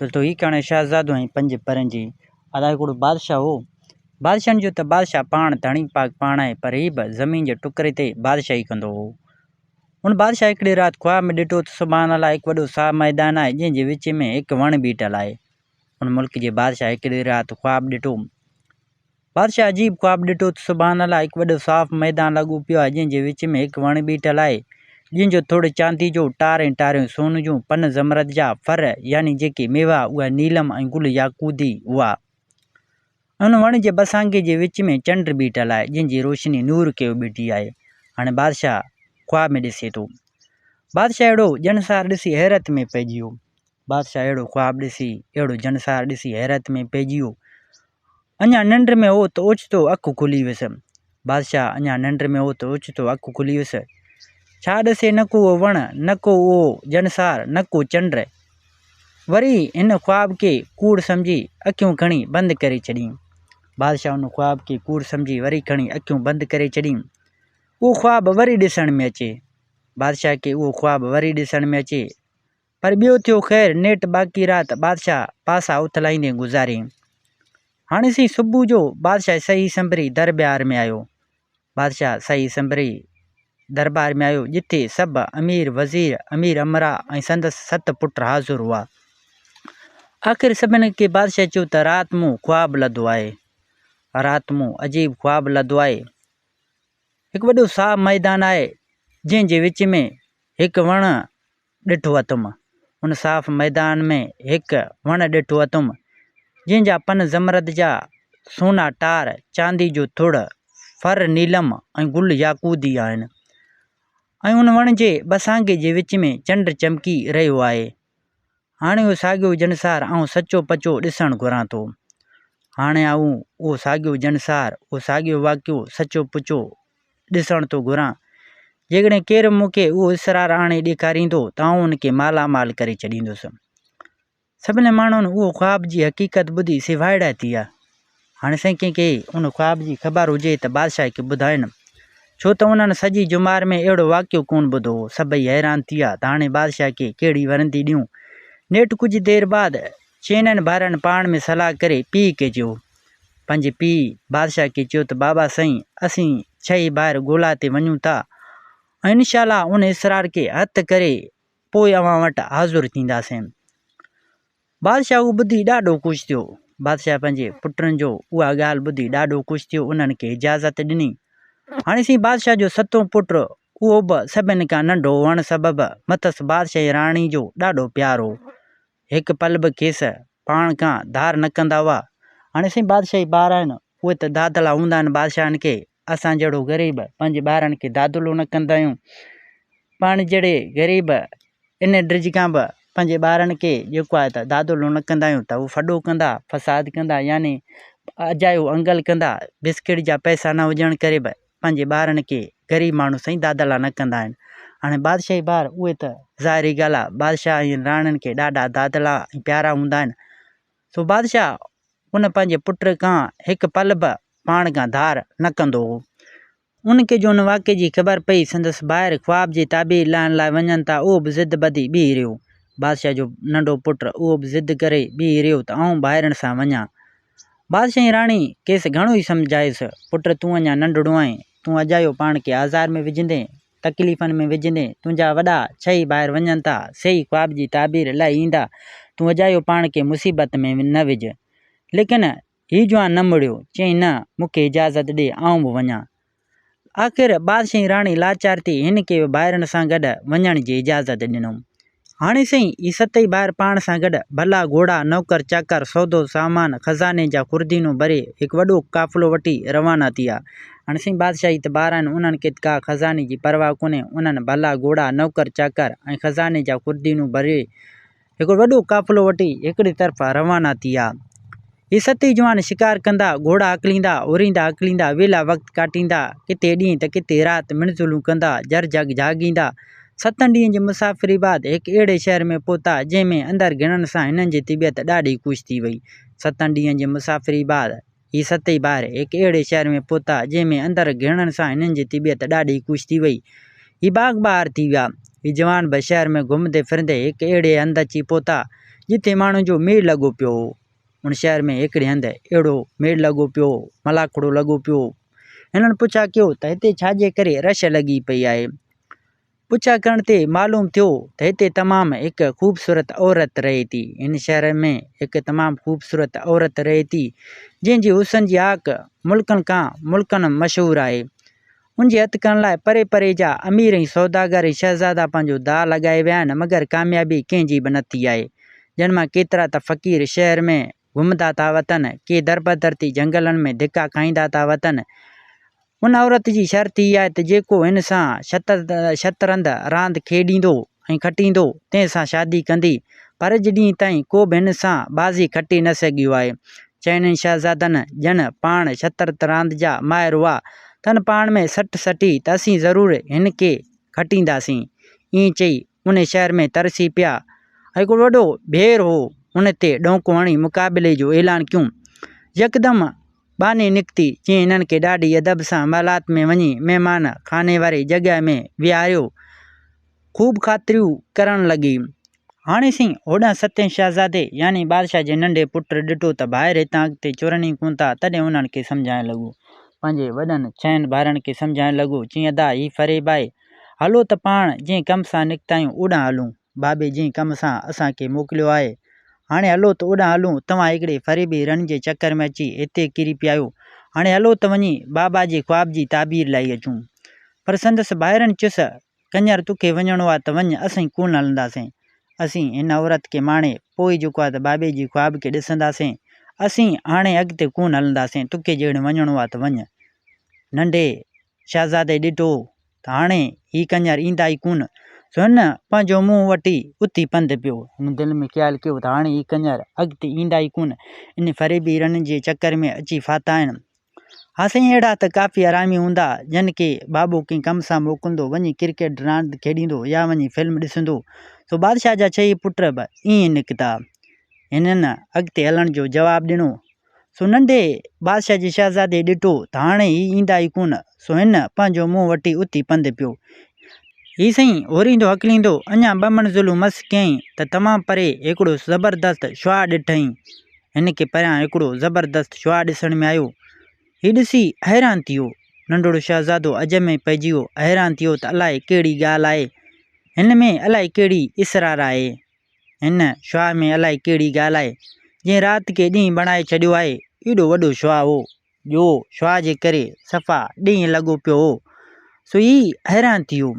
دوستو هي ڪهاڻي شهزادو ۽ پنج پرين جي ادا هڪڙو بادشاهه هو بادشاهن جو ته بادشاهه پاڻ ڌڻي پاڪ پاڻ آهي پر هي به زمين جي ٽڪري تي بادشاهي ڪندو هو ان بادشاهه هڪڙي رات خواب ۾ ڏٺو ته سبحان الله هڪ وڏو صاف ميدان آهي جنهن جي وچ ۾ هڪ وڻ بيٺل آهي ان ملڪ جي بادشاهه هڪڙي رات خواب ڏٺو بادشاهه عجيب خواب ڏٺو ته سبحان الله هڪ وڏو صاف ميدان لڳو پيو آهي جنهن جي وچ ۾ هڪ وڻ بيٺل آهي جنهن جو ٿڙ چاندي جو، ٽار ۽ ٽاريون سون جون، پن زمرد جا، ڦر يعني جيڪي ميوا اهي نيلم ۽ گل ياقوتي هئا. ان وڻ جي ٻسانگي جي وچ ۾ چنڊ بيٺل آهي جنهن جي روشني نور ڪيو بيٺي آهي. هاڻي بادشاهه خواب ۾ ڏسي ٿو. بادشاهه اهڙو جنسار ڏسي حيرت ۾ پئجي ويو. بادشاهه اهڙو خواب ڏسي، اهڙو جنسار ڏسي حيرت ۾ پئجي ويو. اڃا ننڊ ۾ هو ته اوچتو اک کلي ويس. بادشاهه اڃا ننڊ ۾ هو ته اوچتو اک کلي ويس. ڇا ڏسي نه ڪو اهو وڻ، نه ڪو اهو جنسار، نه ڪو چنڊ. وري هن خواب کي ڪوڙ سمجهي اکيون کڻي بند ڪري ڇڏيائين. بادشاهه ان خواب کي ڪوڙ سمجهي وري کڻي اکيون بند ڪري ڇڏيائين. اهو خواب وري ڏسڻ ۾ اچي. بادشاهه کي اهو خواب وري ڏسڻ ۾ اچي. پر ٻيو ٿيو خير، نيٺ باقي رات بادشاهه پاسا اٿلائيندي گذاري. هاڻي سائين صبح جو بادشاهه سهي سنڀري درٻيار ۾ آيو. بادشاهه سهي سنڀري درٻار ۾ آيو، جتي سڀ امير، وزير، امير امراء ۽ سندس ست پٽ حاضر هئا. آخر سڀني کي بادشاهه چيو ته رات مون خواب لڌو آهي. رات مون عجيب خواب لڌو آهي. هڪ وڏو صاف ميدان آهي، جنهن جي وچ ۾ هڪ وڻ ڏٺو اٿم. ان صاف ميدان ۾ هڪ وڻ ڏٺو اٿم، جنهن جا پن زمرد جا، سونا ٽار، چاندي جو ٿڙ، ڦر نيلم ۽ گل ياقوتي آهن ۽ ان وڻ جي ٻسانگي جي وچ ۾ چنڊ چمڪي رهيو آهي. هاڻي اهو ساڳيو جنسار آئون سچو پچو ڏسڻ گهران ٿو. هاڻي آئون اهو ساڳيو جنسار، اهو ساڳيو واقعو سچو پچو ڏسڻ ٿو گهران. جيڪڏهن ڪير مون کي اهو اسرار آڻي ڏيکاريندو ته آئون ان کي مالا مال ڪري ڇڏيندس. سڀني ماڻهن اهو خواب جي حقيقت ٻڌي سوائڙا ٿي ويا. هاڻي سائين ڪنهن کي ان خواب جي خبر هجي ته بادشاهه کي ٻڌائين. ڇو ته انهن سڄي ڄمار ۾ اهڙو واقعو ڪونه ٻڌو هو. سڀئي حيران ٿي ويا ته هاڻي بادشاهه کي ڪهڙي ورندي ڏيون. نيٺ ڪجهه دير بعد چئنن ڀائرن پاڻ ۾ صلاح ڪري پيء کي چيو. پنهنجي پيء بادشاهه کي چيو ته بابا سائين اسين ڇهه ئي ڀائر ڳولا تي وڃون ٿا ۽ انشاء الله ان اسرار کي هٿ ڪري پوء اوهان وٽ حاضر ٿينداسين. بادشاهه اهو ٻڌي ڏاڍو خوش ٿيو. بادشاهه پنهنجي پٽن جو اها ڳالهه ٻڌي ڏاڍو خوش ٿيو انهن کي اجازت ڏني. هاڻي سائين بادشاهه جو ستون پٽ اهو به سڀن کان ننڍو هئڻ سبب مٿس بادشاهه ۽ راڻي جو ڏاڍو پيار هو. هڪ پل به کيس پاڻ کان ڌار نه ڪندا هئا. هاڻي سائين بادشاهي ٻار آهن، اهي ته دادلا هوندا آهن بادشاهن کي، اسان جهڙو غريب پنهنجي ٻارن کي دادلو نه ڪندا آهيون. پاڻ جهڙي غريب ان ڊڄ کان به پنهنجي ٻارن کي جيڪو آهي ته دادلو نه ڪندا آهيون ته هو ڦڏو ڪندا، فساد ڪندا يعني اجايو انگل ڪندا، بسڪيٽ جا پئسا نه هجڻ ڪري به پنهنجي ٻارن کي غريب ماڻهو سائين دادلا نه ڪندا آهن. هاڻي بادشاهي ٻار اهي ته ظاهري ڳالهه آهي بادشاهه ۽ راڻين کي ڏاڍا دادلا ۽ پيارا هوندا آهن. سو بادشاهه ان پنهنجي پٽ کان هڪ پل به پاڻ کان ڌار نه ڪندو هو. ان کي جو ان واقعي جي خبر پئي سندس ڀائر خواب جي تعبير لهڻ لاء وڃن ٿا اهو به ضد ٻڌي بيهي رهيو. بادشاهه جو ننڍو پٽ اهو به ضد ڪري بيهي رهيو ته آئون ڀائرن سان وڃان. بادشاهه ۽ راڻي کيس گهڻو ئي سمجهايس، پٽ تون اڃا ننڍڙو آهين، تون اجايو پاڻ کي آزار ۾ وجهندين، تڪليفن ۾ وجهندين، تنهنجا وڏا ڇهه ئي ڀائر وڃن ٿا، سي ئي خواب جي تعبير لهي ايندا، تون اجايو پاڻ کي مصيبت ۾ نه وجهه. ليڪن هي جوان نه مڙيو، چيائين نه، مون کي اجازت ڏي، آئون به وڃان. آخر بادشاهه ۽ راڻي لاچار ٿي هن کي به ڀائرن سان گڏ وڃڻ جي اجازت ڏنو. هاڻي سائين هي ستئي ڀائر پاڻ سان گڏ ڀلا گهوڙا، نوڪر چاڪر، سودو سامان، خزاني جا خردينون ڀري هڪ وڏو قافلو وٺي روانا ٿيا. هاڻي سائين بادشاهي ته ٻار آهن انهن کي ته ڪا خزاني جي پرواهه ڪونهي. انهن ڀلا گهوڙا، نوڪر چاڪر ۽ خزاني جا خردينون ڀري هڪڙو وڏو قافلو وٺي هڪڙي طرف روانا ٿي ويا. هي ستئي جوان شڪار ڪندا، گهوڙا هڪليندا، هوريندا هڪليندا، ويلا وقت ڪاٽيندا، ڪٿي ڏينهن ته ڪٿي رات منزلون ڪندا، جر جهڳ جهاڳيندا. ستن ڏينهن جي مسافري بعد هڪ اهڙي شهر ۾ پهتا، جنهن ۾ اندر گهڙڻ سان هنن جي طبيعت ڏاڍي خوش ٿي وئي. ستن ڏينهن جي مسافري بعد هي ستئي ڀائر هڪ اهڙي شهر ۾ پهتا، جنهن ۾ اندر گهڙڻ سان هنن جي طبيعت ڏاڍي خوش ٿي وئي. هي باغ بهار ٿي ويا. هي جوان به شهر ۾ گهمندي ڦرندي هڪ اهڙي هنڌ اچي پهتا، جتي ماڻهن جو ميڙ لڳو پيو هو. ان شهر ۾ هڪڙي هنڌ اهڙو ميڙ لڳو پيو هو، ملاکڙو لڳو پيو هو. هنن پڇا ڪيو ته هتي ڇا جي ڪري رش لڳي پئي آهي؟ پڇا ڪرڻ تي معلوم ٿيو ته هتي تمام هڪ خوبصورت عورت رهي ٿي. هن شهر ۾ هڪ تمام خوبصورت عورت رهي ٿي، جنهن جي حسن جي هاڪ ملڪن کان ملڪن مشهور آهي. ان جي هٿ ڪرڻ لاء پري پري جا امير ۽ سوداگر ۽ شهزادا پنهنجو داء لڳائي ويا آهن، مگر ڪاميابي ڪنهن جي به نه ٿي آهي. جن مان ڪيترا ته فقير شهر ۾ گهمندا ٿا وتن، ڪي دربدر ٿي جهنگلن ۾ ڌڪا کائيندا ٿا وتن. ان عورت جي شرط هيء آهي ته جيڪو هن سان شطرند راند کيڏيندو ۽ کٽيندو، تنهن سان شادي ڪندي. پر اڄ ڏينهن تائين ڪو به هن سان بازي کٽي نه سگهيو آهي. چئني شهزادن ڄڻ پاڻ شطرند راند جا ماهر هئا، تن پاڻ ۾ سٽ سٽي ته اسين ضرور هن کي کٽينداسين. ائين چئي انهي شهر ۾ ترسي پيا. هڪڙو وڏو ڀير هو، ان تي ڏونڪو هڻي مقابلي جو اعلان ڪيون. يڪدم ٻانهي نڪتي، جنهن هنن کي ڏاڍي ادب سان محلات ۾ وڃي مهمان خاني واري جڳهه ۾ ويهاريو. خوب خاطريون ڪرڻ لڳي. هاڻي سائين هوڏانهن ستين شهزادي يعني بادشاهه جي ننڍي پٽ ڏٺو ته ڀائر هتان اڳتي چرن ئي ڪونه ٿا، تڏهن انهن کي سمجهائڻ لڳو. پنهنجي وڏن ڇهن ڀائرن کي سمجهائڻ لڳو، چيائين ادا هي فريب آهي، هلو ته پاڻ جنهن ڪم سان نڪتا آهيون اوڏانهن هلون. بابي جنهن ڪم سان اسان کي موڪليو آهي، هاڻي هلو ته اوڏانهن هلون، توهان هڪڙي فريبي رن جي چڪر ۾ اچي هتي ڪري پيا آهيو، هاڻي هلو ته وڃي بابا جي خواب جي تعبير لائي اچون. پر سندس ڀائرن چيس، ڪڃر توکي وڃڻو آ ته وڃ، اسين ڪونه هلنداسين. اسين هن عورت کي ماڻي پوء ئي جيڪو آ ته بابي جي خواب کي ڏسنداسين. اسين هاڻي اڳتي ڪونه هلنداسين، توکي جيڪڏهن وڃڻو آ ته وڃ. ننڍي شهزادي ڏٺو ته هاڻي هي ڪڃر ايندا ئي ڪونه، سو هن پنهنجو منهن وٺي اٿي پنڌ پيو. هن دل ۾ خيال ڪيو ته هاڻي هي ڪڃر اڳتي ايندا ئي ڪونه، ان فريبي رن جي چڪر ۾ اچي ڦاٿا آهن. ها سائين اهڙا ته ڪافي حرامي هوندا جن کي بابو ڪنهن ڪم سان موڪلندو وڃي ڪرڪيٽ راند کيڏيندو يا وڃي فلم ڏسندو سو بادشاهه جا ڇهه ئي پٽ به ائين نڪتا. هنن اڳتي هلڻ جو جواب ڏنو سو ننڍي بادشاهه جي شهزادي ڏٺو ته هاڻي هي ايندا ئي ڪونه سو هن پنهنجو منهن وٺي اٿي پنڌ پيو. هي سائين هوريندو هڪليندو اڃا ٻه منزلون مس ڪيائين ته تمام پري هڪڙو زبردست شعاع ڏٺائين. هن کي پريان هڪڙو زبردست شعاع ڏسڻ ۾ آيو. هي ڏسي حيران ٿي ويو. ننڍڙو شهزادو عجب ۾ پئجي ويو. حيران ٿي ويو ته الائي ڪهڙي ڳالهه آهي. هن ۾ الائي ڪهڙي اسرار آهي. هن شعاع ۾ الائي ڪهڙي ڳالهه آهي، جنهن رات کي ڏينهن بڻائي ڇڏيو آهي. ايڏو وڏو شعاع هو، جو شعاع جي ڪري صفا ڏينهن لڳو پيو هو. سو هي حيران ٿي ويو.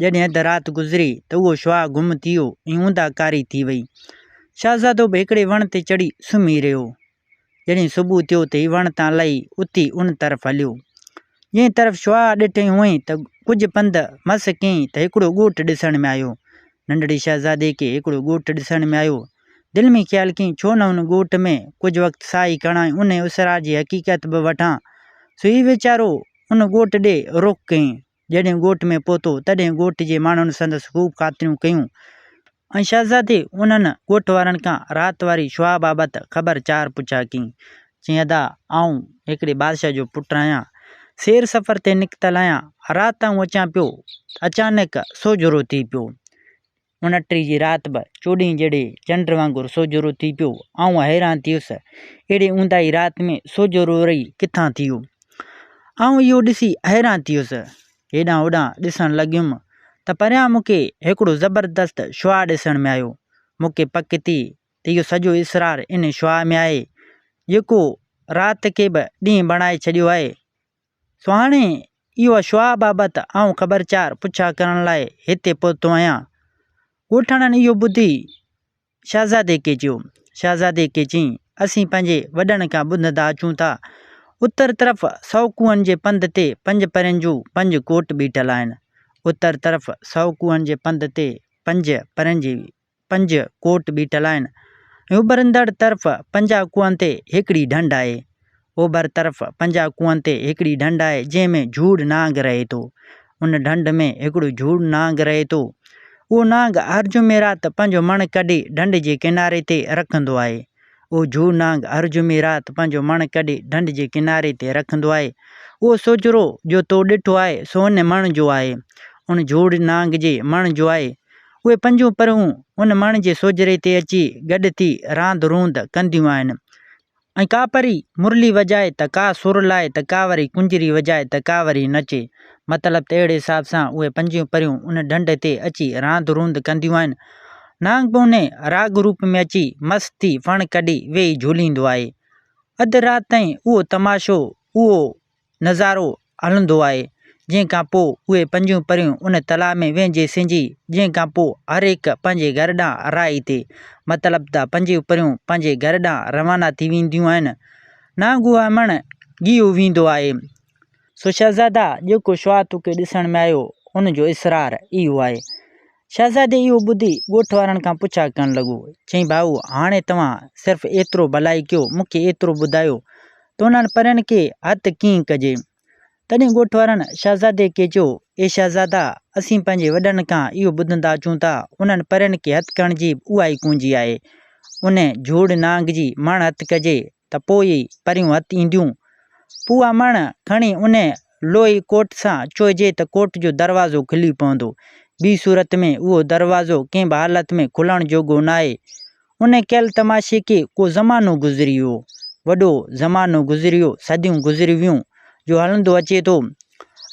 جڏهن اڌ رات گذري ته اهو شعاع گم ٿي ويو ۽ اونداهه ڪاري ٿي وئي. شهزادو به هڪڙي وڻ تي چڙهي سمهي رهيو. جڏهن صبح ٿيو ته هي وڻ تان لهي اٿي ان طرف هليو، جنهن طرف شعاع ڏٺي هئائين ته ڪجهه پنڌ مس ڪيائين ته هڪڙو ڳوٺ ڏسڻ ۾ آيو. ننڍڙي شهزادي کي هڪڙو ڳوٺ ڏسڻ ۾ آيو. دل ۾ خيال ڪيائين ڇو نه ان ڳوٺ ۾ ڪجهه وقت ساهي کڻان ۽ انهي اسرار جي حقيقت به وٺان. سو هي ويچارو ان ڳوٺ ڏي رخ ڪيائين. جڏهن ڳوٺ ۾ پهتو، تڏهن ڳوٺ جي ماڻهن سندس خوب خاطريون ڪيون ۽ شهزادي انهن ڳوٺ وارن کان رات واري شعاع بابت خبر چار پڇا ڪئي. چيائين، ادا، آئون هڪڙي بادشاهه جو پٽ آهيان. سير سفر تي نڪتل آهيان. رات آئون اچان پيو ته اچانڪ سوجهرو ٿي پيو. اڻٽيهه جي رات به چوڏهين جهڙي چنڊ وانگر سوجهرو ٿي پيو. آئون حيران ٿيس، اهڙي اونداهي رات ۾ سوجهرو وري ڪٿان ٿيو؟ آئون اهو ڏسي حيران ٿيس. هيڏانهن هوڏانهن ڏسڻ لڳيم ته پريان مون کي هڪڙو زبردست شعاع ڏسڻ ۾ آيو. مون کي پڪ ٿي ته اهو سڄو اسرار ان شعاع ۾ آهي، جيڪو رات کي به ڏينهن بڻائي ڇڏيو آهي. سو هاڻي اهو شعاع بابت آئون خبرچار پڇا ڪرڻ لاء هتي پهتو آهيان. ڳوٺاڻن اهو ٻڌي شهزادي کي چيو. شهزادي کي چيائين، اسين پنهنجي وڏن کان ٻڌندا اچون ٿا. اتر طرف سؤ ڪوهن جي پنڌ تي پنج پرين جون پنج ڪوٽ بيٺل آهن. اتر طرف سؤ ڪوهن جي پنڌ تي پنج پرين جي پنج ڪوٽ بيٺل آهن ۽ اڀرندڙ طرف 50 ڪوهن تي هڪڙي ڍنڍ آهي. اوڀر طرف 50 ڪوهن تي هڪڙي ڍنڍ آهي، جنهن ۾ جهوڙ نانگ رهي ٿو. ان ڍنڍ ۾ هڪڙو جهوڙ نانگ رهي ٿو. اهو نانگ هر جمعي رات پنهنجو مڻ ڪڍي ڍنڍ جي ڪناري تي رکندو آهي. اهو جهوڙ نانگ هر جمعي رات پنهنجو مڻ ڪڍي ڍنڍ جي ڪناري تي رکندو آهي. اهو سوجهرو جو تو ڏٺو آهي، سو ان مڻ جو آهي. ان جهوڙ نانگ جي مڻ جو آهي. اهي پنجون پريون ان مڻ جي سوجهري تي اچي گڏ ٿي راند روند ڪنديون آهن ۽ ڪا پري مرلي وڄائي ته ڪا سر لائي ته ڪا وري ڪنجري وڄائي ته ڪا وري نچي. مطلب ته اهڙي حساب سان اهي پنجيون پريون ان ڍنڍ تي اچي راند روند ڪنديون آهن. نانگ به انهي راڳ روپ ۾ اچي مست ٿي ڦڻ ڪڍي ويهي جهوليندو آهي. اڌ رات تائين اهو تماشو، اهو نظارو هلندو آهي، جنهن کان پوء اهي پنجون پريون ان تلاء ۾ وهنجي سهنجي، جنهن کان پوء هر هڪ پنهنجي گهر ڏانهن راهي ٿئي. مطلب ته پنجيون پريون پنهنجي گهر ڏانهن روانا ٿي وينديون آهن. نانگ اها مڻ ڳيهو ويندو آهي. سو شهزادا، جيڪو شعاع توکي ڏسڻ ۾ آيو، ان جو اسرار اهو آهي. شهزادي اهو ٻڌي ڳوٺ وارن کان پڇا ڪرڻ لڳو. چيائين، ڀائو، هاڻي توهان صرف ايترو ڀلائي ڪيو، مون کي ايترو ٻڌايو ته انهن پرين کي هٿ ڪيئن ڪجي؟ تڏهن ڳوٺ وارن شهزادي کي چيو، اي شهزادا، اسين پنهنجي وڏن کان اهو ٻڌندا اچون ته انهن پرين کي هٿ ڪرڻ جي به اها ئي ڪونجي آهي. ان جهوڙ نانگ جي مڻ هٿ ڪجي ته پوء ئي پريون هٿ اينديون. پوء اها مڻ کڻي ان لوهي ڪوٽ سان چوئجي ته ڪوٽ جو دروازو کلي پوندو. ٻي صورت ۾ اهو دروازو ڪنهن به حالت ۾ کلڻ جوڳو ناهي. ان ڪيل تماشي کي ڪو زمانو گذري ويو. وڏو زمانو گذري ويو، صديون گذري ويون جو هلندو اچي ٿو.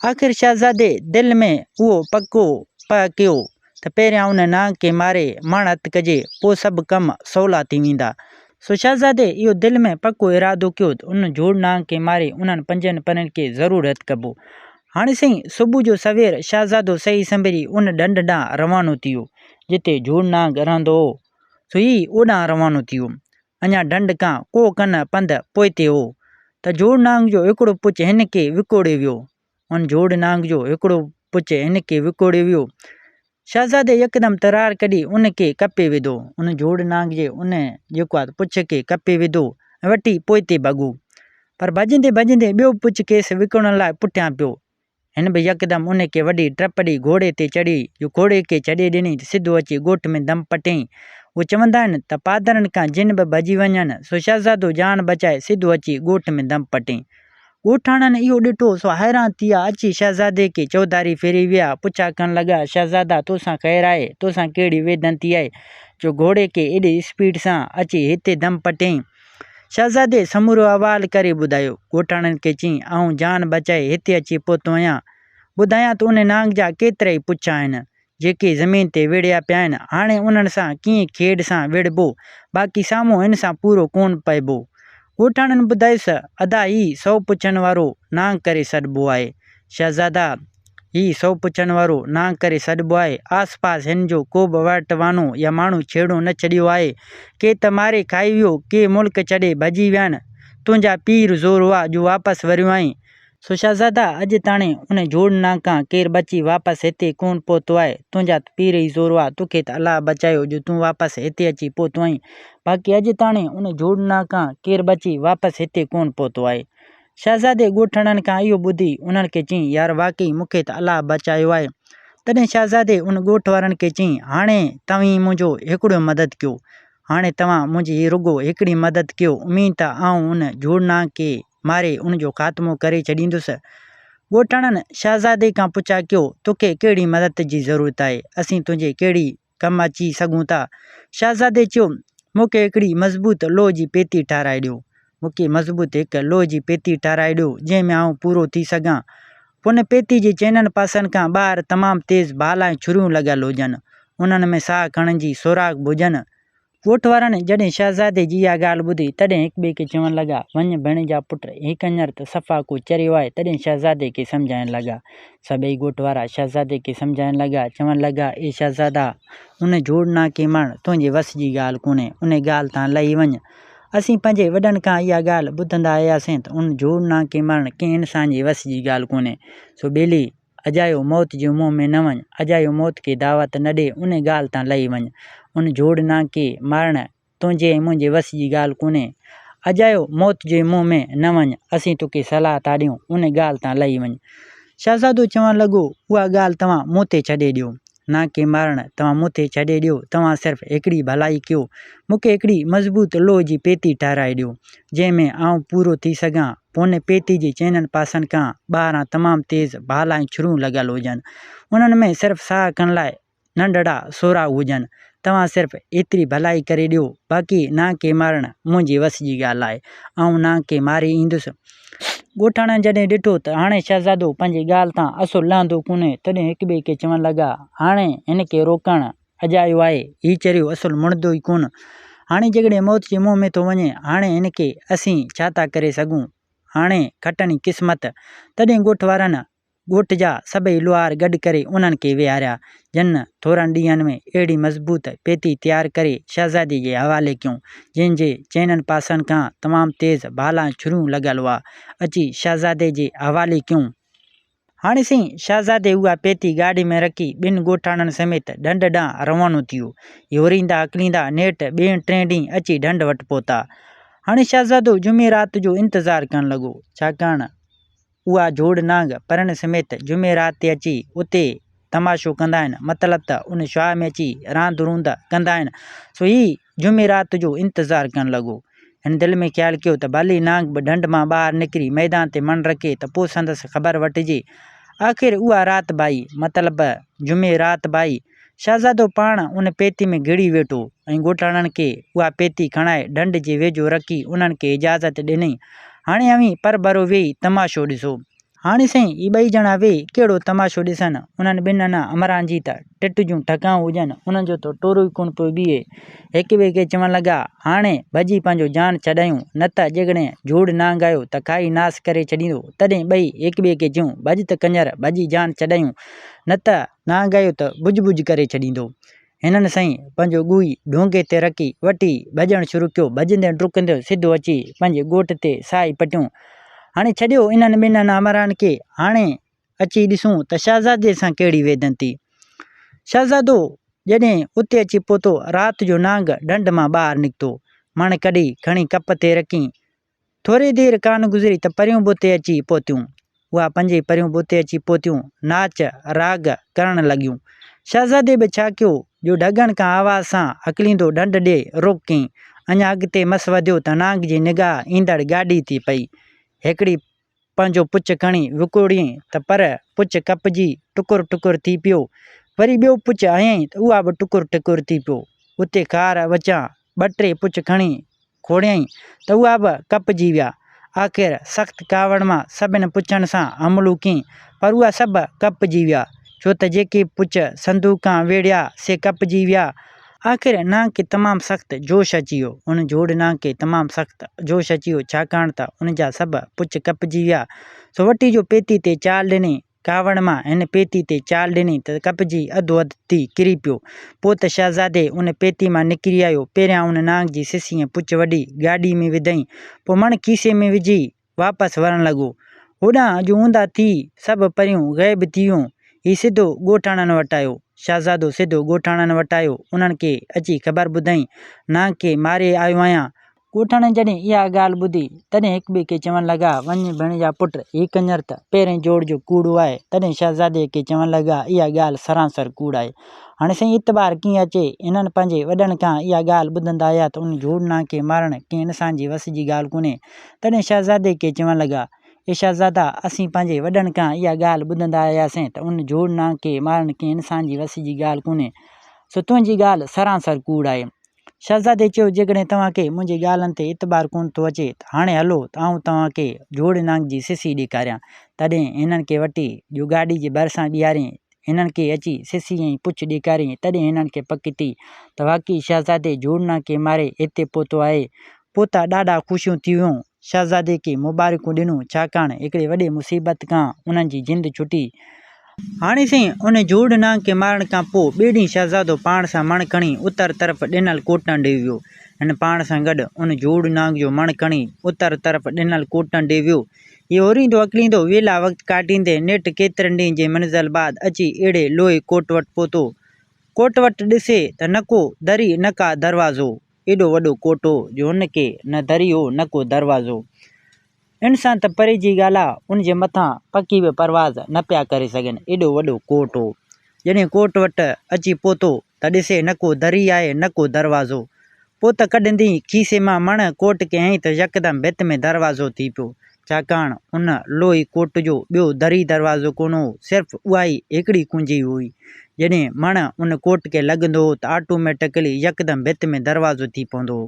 آخر شهزادي دل ۾ اهو پڪو پهه ڪيو ته پهريان ان نانگ کي ماري مڻ هٿ ڪجي، پوء سڀ ڪم سولا ٿي ويندا. سو شهزادي اهو دل ۾ پڪو ارادو ڪيو ته ان جهوڙ نانگ کي ماري انهن پنجن پرين کي ضرور هٿ ڪبو. هاڻي سائين صبح جو سوير شهزادو سهي سنڀري ان ڍنڍ ڏانهن روانو ٿي ويو، جتي جهوڙ نانگ رهندو هو. سو هي اوڏانهن روانو ٿي ويو. اڃا ڍنڍ کان ڪو ڪن پنڌ پوئتي هو ته جهوڙ نانگ جو هڪڙو پڇ هن کي وڪوڙي ويو. ان جهوڙ نانگ جو هڪڙو پڇ هن کي وڪوڙي ويو. شهزادي يڪدم ترار ڪڍي ان کي ڪپي وڌو. ان جهوڙ نانگ جي ان جيڪو آهي پڇ کي ڪپي وڌو ۽ وٺي پوئتي ڀڳو. پر ڀڄندي ڀڄندي ٻيو پڇ کيس وڪوڙڻ لاء پٺيان پيو. هن به يڪدم ان کي وڍي ٽپ ڏئي گهوڙي تي چڙهي جو گهوڙي کي ڇڏي ڏني ته سڌو اچي ڳوٺ ۾ دم پٽيائين. اهي چوندا آهن ته پادرن کان جن به ڀڄي وڃن سو شهزادو جان بچائي سڌو اچي ڳوٺ ۾ دم پٽيائين. ڳوٺاڻن اهو ڏٺو سو حيران ٿي ويا، اچي شهزادي کي چوڌاري ڦري ويا، پڇا ڪرڻ لڳا، شهزادا توسان خير آهي، توسان ڪهڙي ويڌن ٿي آهي، جو گهوڙي کي ايڏي اسپيڊ سان اچي هتي دم پٽيائين. شهزادي سمورو احوال ڪري ٻڌايو. ڳوٺاڻن کي چيائين، آئون جان بچائي هتي اچي پهتو آهيان. ٻڌايان ته ان نانگ جا ڪيترائي پڇ آهن. جيڪي زمين تي ويڙهيا پيا آهن، هاڻي انهن سان ڪيئن کيڏ سان وڙهبو، باقي سامهون هن سان پورو ڪونه پئبو. ڳوٺاڻن ٻڌايس، ادا هي سئو پڇن وارو نانگ ڪري سڏبو آهي. شهزادا، هي سئو پڇن وارو نانگ ڪري سڏبو آهي. آس پاس هن جو ڪوبه وهٽ وانو يا ماڻهو ڇيڙو نه ڇڏيو آهي. ڪي ته ماري کائي ويو، ڪي ملڪ ڇڏي ڀڄي ويا آهن. تنهنجا پير زور هئا جو واپس وريو آهين. سو شهزادا، اڄ تاڻي ان جهوڙ نانگ کان ڪير بچي واپس هتي ڪونه پهتو آهي. تنهنجا ته پير ئي زور هئا، توکي ته الله بچايو جو تون واپس هتي اچي پهتو آهين. باقي اڄ تاڻي ان جهوڙ نانگ کان ڪير بچي واپس هتي ڪونه پهتو آهي. شهزادي ڳوٺاڻن کان اهو ٻڌي انهن کي چيائين، يار واقعي مون کي ته الله بچايو آهي. تڏهن شهزادي ان ڳوٺ وارن کي چيائين، هاڻي توهين منهنجو هڪڙو مدد ڪيو. هاڻي توهان منهنجي هي رڳو هڪڙي مدد ڪيو، اميد ته آئون ان جهوڙ نانگ کي ماري ان جو خاتمو ڪري ڇڏيندس. ڳوٺاڻن شهزادي کان پڇا ڪيو، توکي ڪهڙي مدد جي ضرورت آهي؟ اسين تنهنجي ڪهڙي ڪم اچي سگهون ٿا؟ شهزادي چيو، مون کي هڪڙي مضبوط لوهه جي پيتي ٺاهرائي ڏيو. مون کي مضبوط هڪ لوهه جي پيتي ٺاهرائي ڏيو، جنهن ۾ آئون پورو ٿي سگهان. پوء ان پيتي جي چئنن پاسن کان ٻاهر تمام تيز ڀالا ۽ ڇريون لڳل هجن. انهن ۾ ساهه کڻڻ جي سوراخ به هجن. ڳوٺ وارن جڏهن شهزادي جي اها ڳالهه ٻڌي، تڏهن هڪٻئي کي چوڻ لڳا، وڃ ڀيڻ جا پٽ، هي ڪڃر ته صفا ڪو چريو آهي. تڏهن شهزادي کي سمجهائڻ لڳا. سڀئي ڳوٺ وارا شهزادي کي سمجهائڻ لڳا، چوڻ لڳا، اي شهزادا! ان جهوڙ ناڪي مارڻ تنهنجي وس جي ڳالهه ڪونهي، ان ڳالهه تان لهي وڃ. اسين پنهنجي وڏن کان اها ڳالهه ٻڌندا آياسين ته ان جهوڙ ناڪي مارڻ ڪنهن انسان جي وس جي ڳالهه ڪونهي، سو ٻيلي! اجايو موت جي منهن ۾ نه وڃ، اجايو موت کي دعوت نه ڏي، ان ڳالهه تان لهي وڃ. ان جهوڙ نانڪي مارڻ تنهنجي ۽ منهنجي وس جي ڳالهه ڪونهي. اجايو موت جي منهن ۾ نه وڃ، اسين توکي صلاح ٿا ڏيون، ان ڳالهه تان لهي وڃ. شهزادو چوڻ لڳو، اها ڳالهه توهان مون تي ڇڏي ڏيو. نانڪي مارڻ توهان مون تي ڇڏي ڏيو، توهان صرف هڪڙي ڀلائي ڪيو، مون کي هڪڙي مضبوط لوهه جي پيتي ٺهرائي ڏيو، جنهن ۾ آئون پورو ٿي سگهان. پوء ان پيتي جي چئنن پاسن کان ٻاهران تمام تيز ڀالا ۽ ڇريون لڳل هجن. انهن ۾ صرف ساهه کڻڻ لاء ننڍڙا سورا هجن. توهان صرف ايتري ڀلائي ڪري ڏيو، باقي نانگ کي مارڻ منهنجي وس جي ڳالهه آهي. آئون نانگ کي ماري ايندس. ڳوٺاڻن جڏهن ڏٺو ته هاڻي شهزادو پنهنجي ڳالهه تان اصل لهندو ڪونهي، تڏهن هڪٻئي کي چوڻ لڳا، هاڻي هن کي روڪڻ اجايو آهي، هي چريو اصل مڙندو ئي ڪونه. هاڻي جيڪڏهن موت جي منهن ۾ ٿو وڃي، هاڻي هن کي اسين ڇا ٿا ڪري سگهون؟ هاڻي کٽڻي قسمت. تڏهن ڳوٺ وارن ڳوٺ جا سڀئي لوهار گڏ ڪري انهن کي ويهاريا، جن ٿورن ڏينهن ۾ اهڙي مضبوط پيتي تيار ڪري شهزادي جي حوالي ڪيون، جنهن جي چئنن پاسن کان تمام تيز ڀالا ۽ ڇريون لڳل هئا، اچي شهزادي جي حوالي ڪيون. هاڻي سائين شهزادي اها پيتي گاڏي ۾ رکي ٻن ڳوٺاڻن سميت ڍنڍ ڏانهن روانو ٿيو. هي هوريندا هڪليندا نيٺ ٻئين ٽئين ڏينهن اچي ڍنڍ وٽ پهتا. هاڻي شهزادو جمعي رات جو انتظار ڪرڻ لڳو، ڇاڪاڻ اها جوڙ نانگ پرڻ سميت جمعي رات تي اچي اتي تماشو ڪندا آهن، مطلب ته ان شعاع ۾ اچي راند روند ڪندا آهن. سو هي جمعي رات جو انتظار ڪرڻ لڳو. هن دل ۾ خيال ڪيو ته ڀلي نانگ به ڍنڍ مان ٻاهر نڪري ميدان تي مڻ رکي ته پوء سندس خبر وٺجي. آخر اها رات به آئي، مطلب جمعي رات به آئي. شهزادو پاڻ ان پيتي ۾ گهڙي ويٺو ۽ ڳوٺاڻن کي اها پيتي کڻائي ڍنڍ جي ويجهو رکي انهن کي اجازت ڏنائين، هاڻي اوهين پرڀرو ويهي تماشو ڏسو. هاڻي سائين هي ٻئي ڄڻا ويهي ڪهڙو تماشو ڏسن، انهن ٻن انا امران جي ته ٽٽ جون ٺڪائون هجن، انهن جو ته ٽورو ئي ڪونه پيو بيهي. هڪ ٻئي کي چوڻ لڳا، هاڻي ڀڄي پنهنجو جان ڇڏايون، نه ته جيڪڏهن جهوڙ نانگ آيو ته کائي ناس ڪري ڇڏيندو. تڏهن ٻئي هڪ ٻئي کي چيون، ڀڄ ته ڪڃر، ڀڄي جان ڇڏايون، نه ته. نانگ آيو ته ٻجهه ٻجهه ڪري ڇڏيندو. هنن سائين پنهنجو ڳوهي ڍونگي تي رکي وٺي ڀڄڻ شروع ڪيو. ڀڄندي ڊڪندي سڌو اچي پنهنجي ڳوٺ تي ساهي پٽيون. هاڻي ڇڏيو انهن ٻنهن همراهن کي. هاڻي اچي ڏسون ته شهزادي سان ڪهڙي ويڌن ٿي. شهزادو جڏهن اتي اچي پهتو، رات جو نانگ ڍنڍ مان ٻاهر نڪتو. مڻ ڪڍي کڻي ڪپ تي رکين. ٿوري دير ڪانه گذري ته پريون به اتي اچي پهتيون. اها پنجئي پريون به اتي اچي پهتيون، ناچ راڳ ڪرڻ لڳيون. شهزادي به ڇا ڪيو جو ڍڳن کان آواز سان هڪليندو ڍنڍ ڏي رخ ڪيائين. اڃا اڳتي مس وڌيو ته نانگ جي نگاهه ايندڙ گاڏي تي پئي. هڪڙي پنهنجو پڇ کڻي وڪوڙيائين ته پر پڇ ڪپجي ٽڪر ٽڪر ٿي پيو. وري ٻيو پڇ هنيائين ته اها به ٽڪر ٽڪر ٿي پيو. اتي خار وچان ٻه ٽي پڇ کڻي کوڙيائين ته اها به ڪپجي ويا. آخر سخت ڪاوڙ مان سڀن پڇن سان حملو ڪيائين، پر اها سڀ ڪپجي ويا، ڇو ته جيڪي پڇ صندوق کان ويڙهيا سي ڪپجي ويا. آخر نانگ کي تمام سخت جوش اچي ويو. ان جوڙ نانگ کي تمام سخت جوش اچي ويو، ڇاڪاڻ ته ان جا سڀ پڇ ڪپجي ويا. سو وٺي جو پيتي تي چال ڏني. ڪاوڙ مان هن پيتي تي چال ڏني ته ڪپجي اڌو اڌ ٿي ڪري پيو. پوء ته شهزادي ان پيتي مان نڪري آيو. پهريان ان نانگ جي سسي ۽ پڇ وڍي گاڏي ۾ وڌائين، پوء مڻ کيسي ۾ وجهي واپس ورڻ لڳو. هوڏانهن اڄ اونداهه ٿي، سڀ پريون غيب ٿي ويون. هي سڌو ڳوٺاڻن وٽ آيو. شهزادو سڌو ڳوٺاڻن وٽ آيو. انهن کي اچي خبر ٻڌائين، نانگ کي ماري آيو آهيان. ڳوٺاڻن جڏهن اها ڳالهه ٻڌي، تڏهن هڪٻئي کي چوڻ لڳا، وڃ ڀيڻ جا پٽ، هي ڪڃر ته پهرئين جوڙ جو ڪوڙو آهي. تڏهن شهزادي کي چوڻ لڳا، اها ڳالهه سراسر ڪوڙ آهي. هاڻي سائين اعتبار ڪيئن اچي؟ هنن پنهنجي وڏن کان اها ڳالهه ٻڌندا آيا ته ان جوڙ نانگ کي مارڻ ڪنهن انسان جي وس جي ڳالهه ڪونهي. تڏهن شهزادي کي چوڻ لڳا، اي شهزادا! اسين پنهنجي وڏن کان اها ڳالهه ٻڌندا آياسين ته ان جوڙ نانگ کي مارڻ ڪنهن انسان جي وس جي ڳالهه ڪونهي، سو تنهنجي ڳالهه سراسر ڪوڙ آهي. شهزادي چيو، جيڪڏهن توهان کي منهنجي ڳالهن تي اعتبار ڪونه ٿو اچي ته هاڻي هلو ته آئون توهان کي جوڙ نانگ جي سسي ڏيکاريان. تڏهن هنن کي وٺي جو گاڏي جي ڀرسان بيهاريائين. هنن کي اچي سسي ۽ پڇ ڏيکاريائين. تڏهن هنن کي پڪ ٿي ته واقعي شهزادي جوڙ نانگ کي ماري هتي پهتو آهي. پوء ته ڏاڍا خوشيون ٿي ويون. شهزادي کي مبارڪون ڏنون، ڇاڪاڻ هڪڙي وڏي مصيبت کان انهن جي جند ڇٽي. هاڻي سائين ان جوڙ نانگ کي مارڻ کان پوء ٻئي ڏينهن شهزادو پاڻ سان مڻ کڻي اتر طرف ڏنل ڪوٽن ڏي ويو. هن پاڻ سان گڏ ان جوڙ نانگ جو مڻ کڻي اتر طرف ڏنل ڪوٽن ڏي ويو. هي اوريندو اڪليندو ويلا وقت ڪاٽيندي نيٺ ڪيترن ڏينهن جي منزل بعد اچي اهڙي لوهي ڪوٽ وٽ پهتو. ڪوٽ وٽ ڏسي ته نه ڪو دري نه ڪا دروازو. ايڏو وڏو ڪوٽ هو جو هن کي نه دري هو نه ڪو دروازو. انسان ته پري جي ڳالهه آ، ان جي مٿان پکي به پرواز نه پيا ڪري سگهن، ايڏو وڏو ڪوٽ هو. جڏهن ڪوٽ وٽ اچي پهتو ته ڏسي نه ڪو دري آهي نه ڪو دروازو. پوء ته ڪڍندي ئي کيسي مان مڻ ڪوٽ کي هنئي ته يڪدم ڀت ۾ دروازو ٿي پيو. ڇاڪاڻ ان لوهي ڪوٽ جو ٻيو دري دروازو ڪونه هو، صرف اها ئي هڪڙي ڪنجي هئي، جڏهن مڻ ان ڪوٽ کي لڳندو هو ته آٽوميٽڪلي يڪدم ڀت ۾ دروازو ٿي پوندو هو.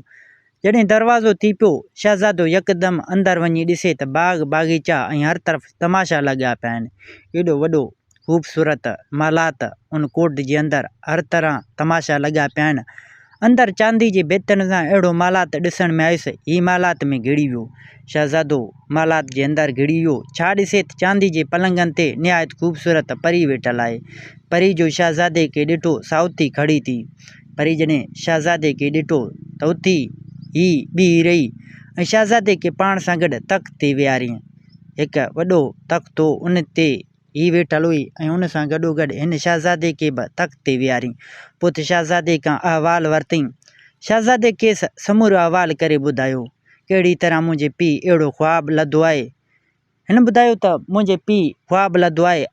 جڏهن دروازو ٿي پيو، شهزادو يڪدم اندر وڃي ڏسي ته باغ باغيچا ۽ هر طرف تماشا لڳا پيا آهن. ايڏو وڏو خوبصورت محلات ان ڪوٽ جي اندر هر طرح تماشا لڳا پيا آهن. اندر چاندي جي ڀتين سان اهڙو محلات ڏسڻ ۾ آيس، هي محلات ۾ گهڙي ويو. شهزادو محلات جي اندر گهڙي ويو. ڇا ڏسي ته چاندي جي پلنگن تي نهايت خوبصورت پري ويٺل آهي. پري جو شهزادي کي ڏٺو سا اٿي کڙي ٿي. پري جڏهن شهزادي کي ڏٺو ته اٿي هي بيهي رهي ۽ شهزادي کي پاڻ سان گڏ تخت تي ويهاريائين. هڪ وڏو تخت هو، ان تي هي ويٺل هئي ۽ ان سان گڏوگڏ هن شهزادي کي به تخت تي ويهاريائين. پوء ته شهزادي کان احوال ورتائين. شهزادي کيس سمورو احوال ڪري ٻڌايو. ڪهڙي طرح منهنجي پيء اهڙو خواب لڌو آهي. هن ٻڌايو ته منهنجي پيء خواب لڌو آهي،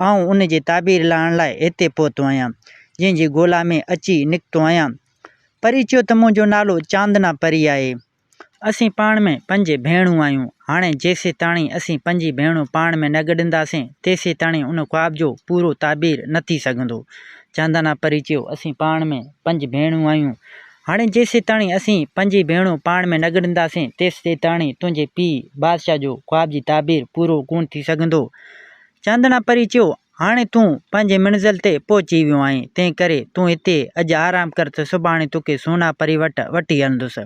آئون ان جي تعبير لهڻ لاء هتي پهتو آهيان، جنهن جي ڳولا ۾ اچي نڪتو آهيان. پري چيو ته منهنجو نالو چاندنا پري آهي. اسين پاڻ ۾ پنج ڀيڻون آهيون. هاڻي جيسيتاڻي اسين پنجئي ڀيڻون پاڻ ۾ نه گڏنداسين، تيسيتاڻي ان خواب جو پورو تعبير نه ٿي سگهندو. چاندنا پري چيو، اسين پاڻ ۾ پنج ڀيڻون آهيون. هاڻي جيسيتاڻي اسين پنجئي ڀيڻون پاڻ ۾ نه گڏنداسين، تيسيتاڻي تنهنجي پيء بادشاهه جو خواب جي تعبير پورو ڪونه ٿي سگهندو. چاندنا پري چيو، هاڻي تون پنهنجي منزل تي پهچي ويو آهين، تنهن ڪري تون هتي اڄ آرام ڪر ته سڀاڻي توکي سونا پري وٽ وٺي هلندس.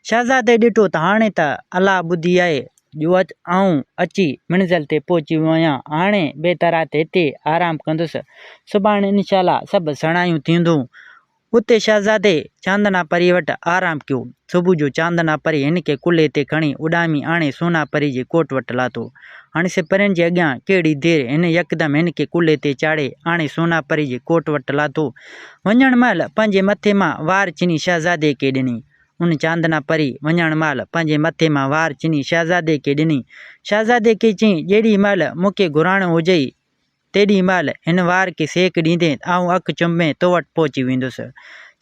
شهزادي ڏٺو ته هاڻي ته الله ٻڌي آهي، جو آئون اچي منزل تي پهچي ويو آهيان، هاڻي بهتر آهي ته هتي آرام ڪندس، سڀاڻي انشاء الله سڀ سڻايون ٿينديون. اتي شهزادي چاندنا پريء وٽ آرام ڪيو. صبح جو چاندنا پري هن کي ڪلهي تي کڻي اڏامي آڻي سونا پري جي ڪوٽ وٽ لاٿو. هاڻي سي پرين جي اڳيان ڪهڙي دير، هن يڪدم هن کي ڪلهي تي چاڙهي آڻي سونا پري جي ڪوٽ وٽ لاٿو. وڃڻ مهل پنهنجي مٿي مان وار ڇني شهزادي کي ڏني. ان چاندنا پري وڃڻ مهل پنهنجي مٿي مان وار ڇني شهزادي کي ڏني. شهزادي کي چيائين، جيڏي مهل مون کي گهرائڻو هجئي، تيڏي مهل هن وار کي سيڪ ڏيندين ته آئون اک چنب ۾ تو وٽ پهچي ويندس.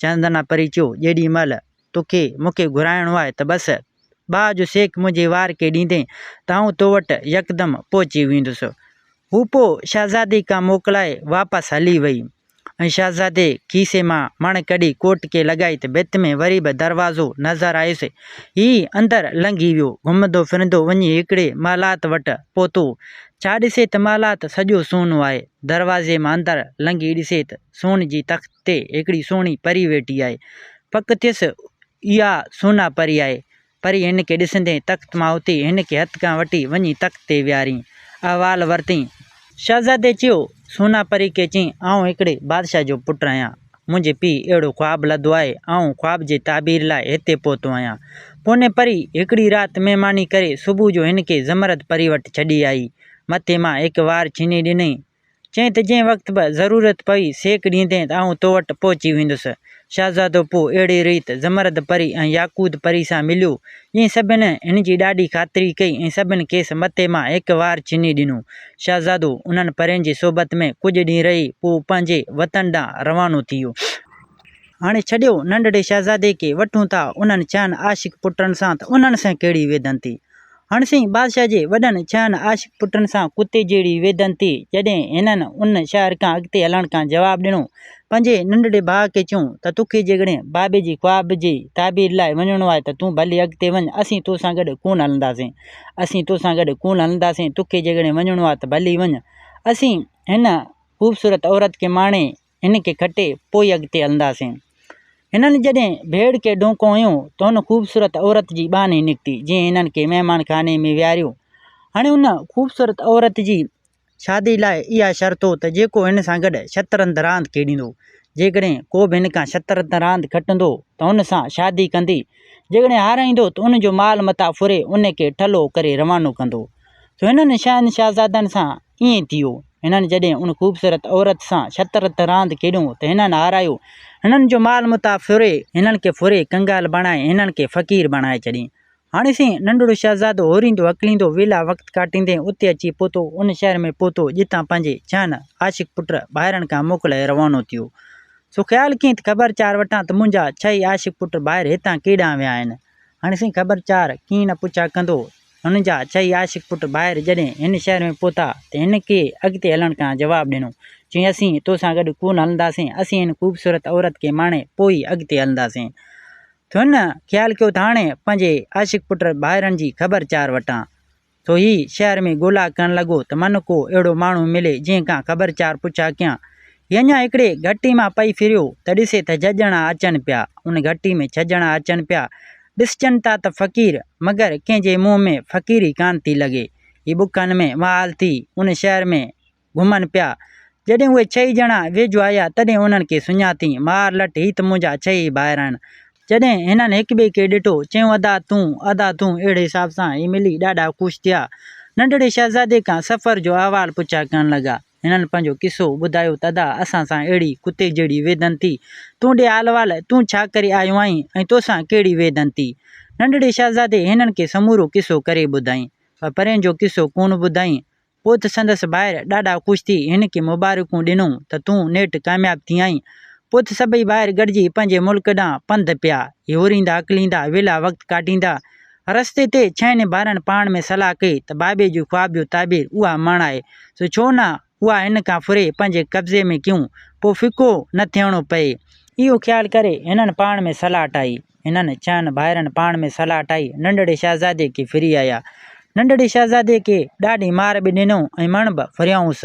چندنا پري چيو، جيڏي مهل توکي مون کي گهرائڻو آهي ته بس ٻاهه جو سيڪ منهنجي وار کي ڏيندين ته آئون تو وٽ يڪدم پهچي ويندس. هوء پوء شهزادي کان موڪلائي واپس هلي وئي. ۽ شهزادي کيسي مان مڻ ڪڍي ڪوٽ کي لڳائي ته ڀت ۾ وري به دروازو نظر آيس. هي اندر لنگهي ويو. گهمندو ڦرندو وڃي هڪڙي محلات وٽ پهتو. ڇا ڏسي ته محلات سڄو سونو آهي. دروازي مان اندر لنگهي ڏسي ته سون جي تخت تي هڪڙي سهڻي پري ويٺي آهي. پڪ ٿيس اها سونا پري آهي. پري هن کي ڏسندي تخت مان اٿي هن کي هٿ کان وٺي وڃي تخت تي ويهارين. احوال ورتئين. شهزادي چيو، سونا پري کي چئين، آئون هڪڙي بادشاهه جو پٽ آهيان. منهنجي پيء اهڙو خواب لڌو آهي. آئون خواب جي تعبير لاء هتي پهتو آهيان. پوني پري هڪڙي رات مهماني ڪري صبح جو هن کي زمرد پري وٽ ڇڏي آئي. مٿي مان هڪ وار ڇني ڏنائين. چيائين ته جنهن وقت به ضرورت پئي سيڪ ڏيندين ته آئون تو وٽ پهچي ويندس. شهزادو پوء اهڙيء ريت زمرد پري ۽ ياقوت پري سان مليو، جنهن سڀن هن جي ڏاڍي خاطري ڪئي ۽ سڀن کيس مٿي مان هڪ وار ڇني ڏنو. شهزادو انهن پرين جي صحبت ۾ ڪجهه ڏينهن رهي پوء پنهنجي وطن ڏانهن روانو ٿي ويو. هاڻي ڇڏيو ننڍڙي شهزادي کي، وٺون ٿا انهن ڇهن عاشق پٽن سان ته انهن سان ڪهڙي ويڌن ٿي. هاڻ سائين بادشاهه جي وڏن ڇهن عاشق پٽن سان ڪتي جهڙي ويڌن ٿي، جڏهن هنن ان شهر کان اڳتي هلڻ کان جواب ڏنو. پنهنجي ننڍڙي ڀاء کي چيائون ته توکي جيڪڏهن بابي جي خواب جي تعبير لاء وڃڻو آهي ته تون ڀلي اڳتي وڃ، اسين توسان گڏ ڪونه هلنداسين. اسين توسان گڏ ڪونه هلنداسين، توکي جيڪڏهن وڃڻو آهي ته ڀلي وڃ. اسين هن خوبصورت عورت کي ماڻي هن کي کٽي پوء اڳتي هلنداسين. هنن جڏهن ڀيڙ کي ڏونڪو هنيو ته ان خوبصورت عورت جي ٻانهي نڪتي، جنهن هنن کي مهمان خاني ۾ ويهاريو. هاڻي ان خوبصورت عورت جي شادي لاء اها شرط هو ته جيڪو هن سان گڏ شطرنج راند کيڏيندو، جيڪڏهن ڪو به هن کان شطرنج راند کٽندو ته هن سان شادي ڪندي، جيڪڏهن هارائيندو ته ان جو مال متاع ڦري ان کي ٺلهو ڪري روانو ڪندو. سو هنن شاهن شاهزادن سان ائين ٿيو. هنن جڏهن ان خوبصورت عورت سان شطرنج راند کيڏيو ته هنن هارايو. هنن جو مال متاع ڦري، هنن کي ڦري ڪنگال بڻائي هنن کي فقير بڻائي ڇڏيائين. هاڻي سائين ننڍڙو شهزادو هوريندو هڪليندو ويلا وقت ڪاٽيندي اتي اچي پهتو، ان شهر ۾ پهتو جتان پنهنجي ڇهن عاشق پٽ ڀائرن کان موڪلائي روانو ٿيو. سو خيال ڪيائين ته خبر چار وٺان ته منهنجا ڇهه ئي عاشق پٽ ڀائر هتان ڪيڏانهن ويا آهن. هاڻي سائين خبر چار ڪيئن نه پڇا ڪندو. هن جا ڇهه ئي عاشق پٽ ڀائر جڏهن هن شهر ۾ پهتا ته هن کي اڳتي هلڻ کان جواب ڏنو. چيائين، اسين توسان گڏ ڪونه هلنداسين، اسين هن خوبصورت عورت کي ماڻي پوء ئي اڳتي هلنداسين. ته هن خيال ڪيو ته هاڻي پنهنجي عاشق پٽ ڀائرن جي خبر چار وٺان. سو هي شهر ۾ ڳولا ڪرڻ لڳو ته من ڪو اهڙو ماڻهو ملي جنهن کان خبر چار پڇا ڪيان. هي اڃا هڪڙي گهٽي مان پئي ڦريو ته ڏسي ته جهه ڄڻا اچن پيا. ان گهٽي ۾ ڇهه ڄڻا اچن پيا. ڏسجن ٿا ته فقير، مگر ڪنهن جي منهن ۾ فقيري ڪانه ٿي لڳي. هي ٻکن ۾ وهال ٿي ان شهر ۾ گهمن پيا. جڏهن اهي ڇهه ئي ڄڻا ويجهو آيا، تڏهن انهن کي سڃاتين، مار لٽ، هي ته منهنجا ڇهه ئي ڀائر آهن. جڏهن هنن هڪٻئي کي ڏٺو، چيائون، ادا تون، ادا تون، اهڙي حساب سان هي ملي ڏاڍا خوش ٿيا. ننڍڙي شهزادي کان سفر جو احوال پڇا ڪرڻ لڳا. هنن پنهنجو قصو ٻڌايو ته ادا اسان سان اهڙي ڪتي جهڙي ويڌن ٿي. تون ڏي حال احوال، تون ڇا ڪري آيو آهين ۽ توسان ڪهڙي ويڌن ٿي؟ ننڍڙي شهزادي هنن کي سمورو قصو ڪري ٻڌائين، پر پرين جو قصو ڪونه ٻڌائين. پوء ته سندس ڀائر ڏاڍا خوش ٿي هن کي مبارڪون ڏنون ته تون نيٺ ڪامياب ٿي آئين. پوء ته سڀئي ڀائر گڏجي پنهنجي ملڪ ڏانهن پنڌ پيا. هي هوريندا هڪليندا ويلا وقت ڪاٽيندا. رستي تي ڇهن ڀائرن پاڻ ۾ صلاح ڪئي ته بابي جي خواب جو تعبير اها مڻ آهي، سو ڇو نه اها هن کان ڦري پنهنجي قبضي ۾ ڪيون، پوء ڦڪو نه ٿيڻو پئي. اهو خيال ڪري هنن پاڻ ۾ صلاح ٺاهي. هنن ڇهن ڀائرن پاڻ ۾ صلاح ٺاهي ننڍڙي شهزادي کي ڦري آيا. ننڍڙي شهزادي کي ڏاڍي مار به ڏنو ۽ مڻ به ڦريائونس.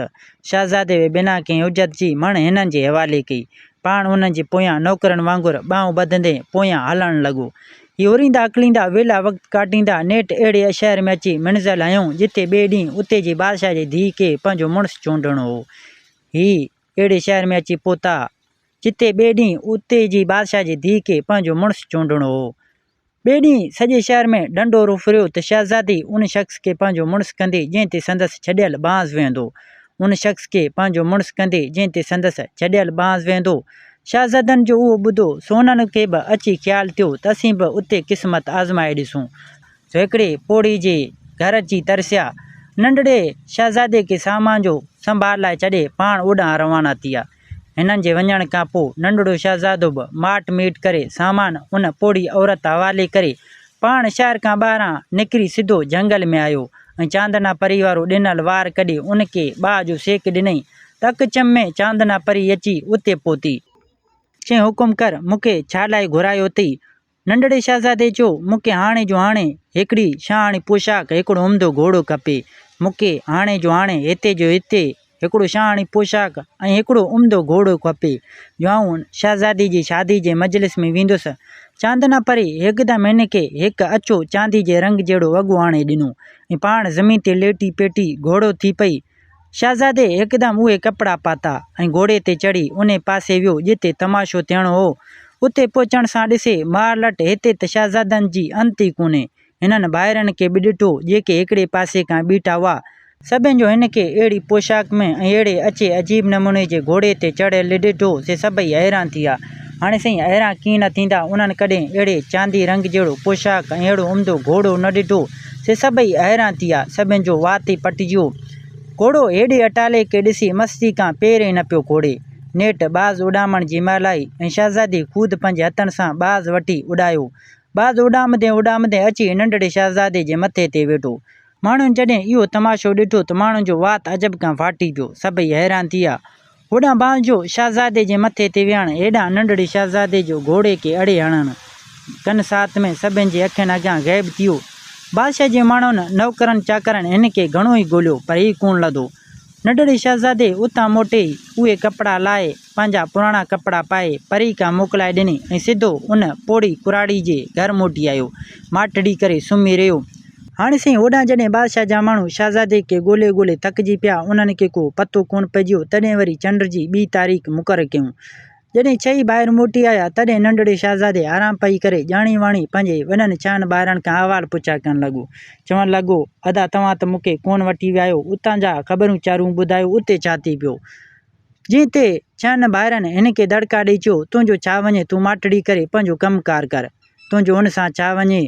شهزادي به بنا ڪنهن حجت جي مڻ هنن جي حوالي ڪئي. پاڻ انهن جي پويان نوڪرن وانگر ٻانهون ٻڌندي پويان هلڻ لڳو. هي هوريندا هڪليندا ويلا وقت ڪاٽيندا نيٺ اهڙي شهر ۾ اچي منزل هنيائون جتي ٻئي ڏينهن اتي جي بادشاهه جي ڌيء کي پنهنجو مڙس چونڊڻو هو. هي اهڙي شهر ۾ اچي پهتا جتي ٻئي ڏينهن اتي جي بادشاهه جي ڌيء کي پنهنجو مڙس چونڊڻو هو. ٻئي ڏينهن سڄي شهر ۾ ڍنڍورو ڦريو ته شهزادي ان شخص کي پنهنجو مڙس ڪندي جنهن تي سندس ڇڏيل بانس ويهندو. ان شخص کي پنهنجو مڙس ڪندي جنهن تي سندس ڇڏيل بانس ويهندو. شهزادن جو اهو ٻڌو سو انهن کي به اچي خيال ٿيو ته اسين به اتي قسمت آزمائي ڏسون. سو هڪڙي پوڙهي جي گهر اچي ترسيا. ننڍڙي شهزادي کي سامان جو سنڀال لاء ڇڏي پاڻ اوڏانهن روانا ٿيا. هنن جي وڃڻ کان پوء ننڍڙو شهزادو به ماٺ ميٺ ڪري سامان ان پوڙهي عورت حوالي ڪري پاڻ شهر کان ٻاهران نڪري سڌو جهنگل ۾ آيو ۽ چاندنا پري وارو ڏنل وار ڪڍي ان کي باهه جو سيڪ ڏنائين ته اک چم ۾ چاندنا پري اچي اتي پهتي. چيائين حڪم ڪر، مون کي ڇا لاء گهرايو اٿئي؟ ننڍڙي شهزادي چيو، مون کي هاڻي جو هاڻي هڪڙي شاهاڻي پوشاڪ، هڪڙو عمدو گهوڙو کپي. مون کي هاڻي جو هاڻي، هتي جو هتي، هڪڙو شاهاڻي پوشاڪ ۽ هڪڙو عمدو گهوڙو کپي، جو آئون شهزادي جي شادي جي مجلس ۾ ويندس. چاندنا پري هڪدم هن کي هڪ اڇو چاندي جي رنگ جهڙو وڳو آڻي ڏنو ۽ پاڻ زمين تي ليٽي پيٽي گهوڙو ٿي پئي. شهزادي هڪدم اهي ڪپڙا پاتا ۽ گهوڙي تي چڙهي انهي پاسي ويو جتي تماشو ٿيڻو هو. اتي پهچڻ سان ڏسي مارلٽ هتي ته شهزادن جي انت ئي ڪونهي. هنن ڀائرن کي به ڏٺو جيڪي هڪڙي پاسي کان بيٺا هئا. سڀن جو هن کي اهڙي پوشاڪ ۾ ۽ اهڙي اڇي عجيب نموني جي گهوڙي تي چڙهيل ڏٺو سي سڀئي حيران ٿي ويا. هاڻي سائين حيران ڪيئن نه ٿيندا انهن ڪڏهن اهڙي چاندي رنگ جهڙو پوشاڪ ۽ اهڙو عمدو گهوڙو نه ڏٺو. سي سڀئي حيران ٿي ويا. سڀن جو وات ئي پٽجي ويو. گهوڙو هيڏي اٽالي کي ڏسي مستي کان پير ئي نه پيو کوڙي. نيٺ باز اڏامڻ جي مهل آئي ۽ شهزادي خود پنهنجي هٿن سان باز وٺي اڏايو. باز اڏامندي اڏامندي اچي ننڍڙي شهزادي جي مٿي تي ويٺو. ماڻهن جڏهن اهو تماشو ڏٺو ته ماڻهن جو وات عجب کان ڦاٽي پيو. سڀئي حيران ٿي ويا. هوڏانهن باز جو شهزادي جي مٿي تي ويهڻ، هيڏانهن ننڍڙي شهزادي جو گهوڙي کي اڙي هڻڻ. کن ساعت ۾ سڀن جي اکين اڳيان غيب ٿي ويو. بادشاهه جي ماڻهن، نوڪرن چاڪرن هن کي گهڻو ئي ڳوليو، پر هي ڪونه لڌو. ننڍڙي شهزادي اتان موٽي اهي ڪپڙا لاهي، پنهنجا پراڻا ڪپڙا پائي، پري کان موڪلائي ڏني ۽ سڌو ان پوڙهي ڪراڙي جي گهر موٽي آيو. ماٺڙي ڪري سمهي رهيو. هاڻي سائين هوڏانهن جڏهن بادشاهه جا ماڻهو شهزادي کي ڳولي ڳولي ٿڪجي پيا، انهن کي ڪو پتو ڪونه پئجيو، تڏهن وري چنڊ جي ٻي تاريخ مقرر ڪيائون. جڏهن ڇهه ئي ڀائر موٽي آيا، تڏهن ننڍڙي شهزادي آرام پئي ڪري، ڄاڻي واڻي پنهنجي وڏن ڇهن ڀائرن کان احوال پڇا ڪرڻ لڳو. چوڻ لڳو، ادا توهان ته مون کي ڪونه وٺي ويا آهيو، اتان جا خبرون چارون ٻڌايو، اتي ڇا ٿي پيو؟ جنهن تي ڇهن ڀائرن هن کي دڙڪا ڏئي چيو، تنهنجو ڇا وڃي، تون ماٺڙي ڪري پنهنجو ڪم ڪار ڪر، تنهنجو هن سان ڇا وڃي؟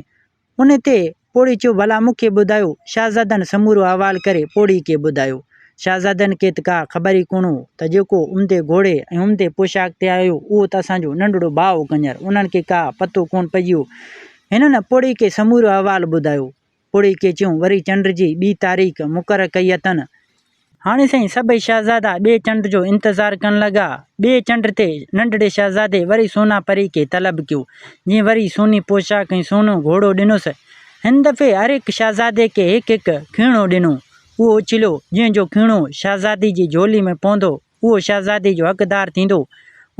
ان تي پوڙهي چيو، ڀلا مون کي ٻڌايو. شاهزادن سمورو احوال ڪري پوڙهي کي ٻڌايو. شاهزادن کي ته ڪا خبر ئي ڪونه هو ته جيڪو عمدي گهوڙي ۽ عمدي پوشاڪ تي آيو اهو ته اسان جو ننڍڙو ڀاء هو ڪڃر. انهن کي ڪا پتو ڪونه پئجي ويو. هنن پوڙهي کي سمورو احوال ٻڌايو. پوڙهي کي چيائون، وري چنڊ جي ٻي تاريخ مقرر ڪئي اٿن. هاڻي سائين سڀئي شهزادا ٻئي چنڊ جو انتظار ڪرڻ لڳا. ٻئي چنڊ تي ننڍڙي شهزادي وري سونا پري کي طلب ڪيو، جنهن وري سوني پوشاڪ ۽ سونو گهوڙو ڏنس. هن دفعي هر هڪ شهزادي کي هڪ هڪ کيڻو ڏنو. اهو اڇليو، جنهن جو کيڻو شهزادي جي جهولي ۾ پوندو، اهو شهزادي جو حقدار ٿيندو.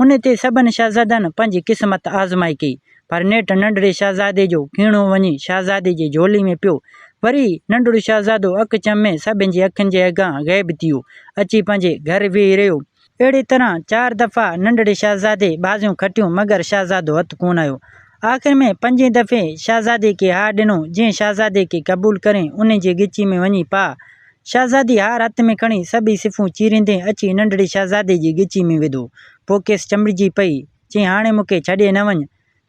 ان تي سڀن شهزادن پنهنجي قسمت آزمائي ڪئي، پر نيٺ ننڍڙي شهزادي جو کيڻو وڃي شهزادي جي جهولي ۾ پيو. وري ننڍڙو شهزادو اک چم ۾ سڀن جي اکين جي اڳيان غيب ٿي ويو، اچي پنهنجي گهر ويهي رهيو. اهڙي طرح چار دفعا ننڍڙي شهزادي بازيون کٽيون، مگر شهزادو هٿ ڪونه آيو. آخر ۾ پنجين دفعي شهزادي کي هار ڏنو، جنهن شهزادي کي قبول ڪرين، انهي جي ڳچي ۾ وڃي پاء. شهزادي هار هٿ ۾ کڻي سڀئي صفون چيريندي اچي ننڍڙي شهزادي جي ڳچي ۾ وڌو. پوء کيس چنبڙجي پئي. چيائين، هاڻي مون کي ڇڏي نه وڃ.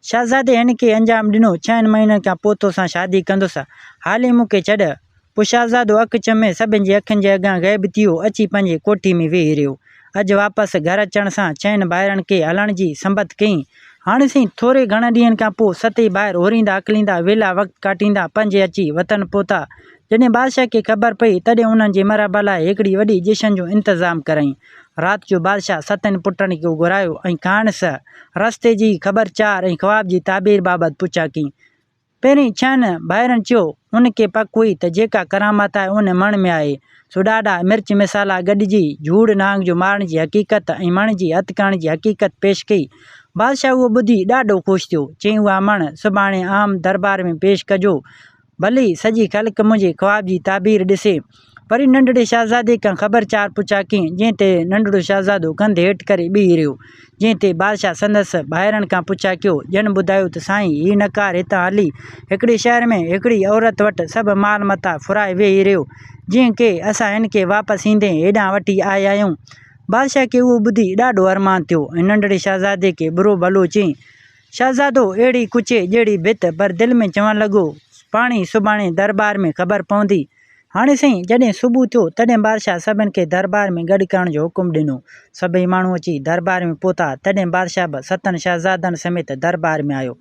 شهزادي هن کي انجام ڏنو، ڇهن مهينن کان پوء توسان شادي ڪندس. حالي مون کي ڇڏ. پوء شهزادو اک چمي سڀن جي اکين جي اڳيان غيب ٿي ويو، اچي پنهنجي ڪوٺي ۾ ويهي رهيو. اڄ واپس گهر اچڻ سان ڇهن ڀائرن کي هلڻ جي سنبت ڪيائين. هاڻي سائين ٿوري گهڻن ڏينهن کان پوء ستئي ڀائر هوريندا هڪليندا ويلا وقت ڪاٽيندا پنهنجي اچي وطن پهتا. جڏهن بادشاهه کي خبر پئي، تڏهن انهن جي مرحبا لاء هڪڙي وڏي جشن جو انتظام ڪرايائين. رات جو بادشاهه ستن پٽن کي گهرايو ۽ کانئس رستي جي خبر چار ۽ خواب جي تعبير بابت پڇا ڪئي. پهرين ڇهن ڀائرن چيو، هن کي پڪ هئي ته جيڪا ڪرامت آهي ان مڻ ۾ آهي. سو ڏاڍا مرچ مصالحا گڏجي جهوڙ نانگ جو مارڻ جي حقيقت ۽ مڻ جي هٿ ڪرڻ جي حقيقت پيش ڪئي. بادشاهه اهو ٻڌي ڏاڍو خوش ٿيو. چيائين اها مڻ سڀاڻي عام دربار ۾ پيش ڪجو. ڀلي سڄي خلق منهنجي خواب جي تعبير ڏسي. وري ننڍڙي شهزادي کان خبر چار پڇا ڪيائين، جنهن تي ننڍڙو شهزادو ڪنڌ هيٺ ڪري بيهي رهيو. جنهن تي بادشاهه سندس ڀائرن کان پڇا ڪيو، جن ٻڌايو ته سائين هي نقار هتان هلي هڪڙي شهر ۾ هڪڙي عورت وٽ سڀ مال متاع ڦرائي ويهي رهيو، جنهن کي اسان هن کي واپس ايندي هيڏانهن وٺي آيا آهيون. بادشاهه کي اهو ٻڌي ڏاڍو ارمان ٿيو ۽ ننڍڙي شهزادي کي برو ڀلو چيائين. شهزادو اهڙي ڪچي جهڙي ڀت پر دل ۾ چوڻ لڳو، پاڻهي سڀاڻي درٻار ۾ خبر پوندي. هاڻي سائين جڏهن صبح ٿيو تڏهن بادشاهه سڀن کي درٻار ۾ گڏ ڪرڻ جو حڪم ڏنو. سڀئي ماڻهو اچي درٻار ۾ پهتا تڏهن بادشاهه به ستن شهزادن سميت درٻار ۾ آيو.